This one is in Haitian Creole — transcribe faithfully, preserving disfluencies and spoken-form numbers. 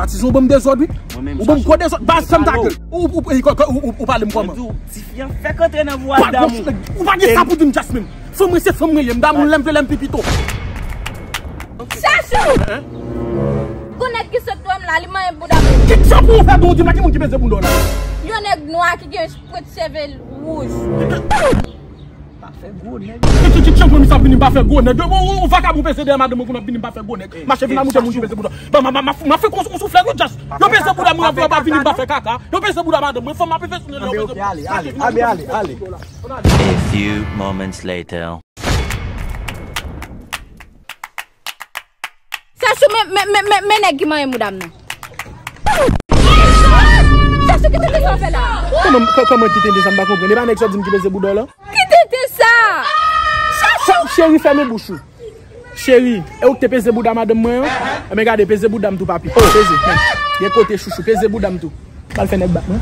Atizan, ou ban m dezòd, wi. Ou ban m gwo dezòd. Baz, fèm ta gèl. Ou, ou, ou, ou, ou, ou pale m kòman? Mwen di w, tifi an fèk antre nan vwaz damou. Ou pa gen sa pou di m, Jasmine. Fanm mwen se fanm mwen ye. M damou lè m vle, lè m pi pito. Chachou! Gwo nèg ki sot dwèm la, li manyen bouda m. Ki jan pou ou fè dwèm, di m a ki moun ki peze bouda w la? Yon nèg nwa ki gen pwent cheve wouj. Pa fè gwo nèg. Ki, ki, ki jan pou misye ap vini m pa fè gwo nèg? Ou, ou, ou vakabon peze dèyè madanm mwen kounye ap vini m pa fè gwo nèg. Mache vin a mouche moun ki peze bouda. Ban, ma, ma, ma, ma fè kon, kon souflèt, wi, Jas. Yo peze bouda mwen, yo pa vini m pa fè kaka. Yo peze bouda madanm mwen, fanm ap fè souflèt, yo peze bouda. Ale, ale, ale, ale. A few moments later. Chachou, men, men, men, men, men nèg ki manyen mouda m nan. Chachou, ki tenten sa w fè la? Kòman, kò-, kòman ki tenten sa, m pa konprann? E pa nèg sa w di m ki peze bouda w la? Ki tenten sa? Chachou! Cheri, fèmen bouch ou. Cheri, e ou ki te peze bouda madanm mwen an? Enben gade, peze bouda m tou, papi. Peze. Men, gen kote chouchou, peze bouda m tou. Pral fè nèg bat mwen.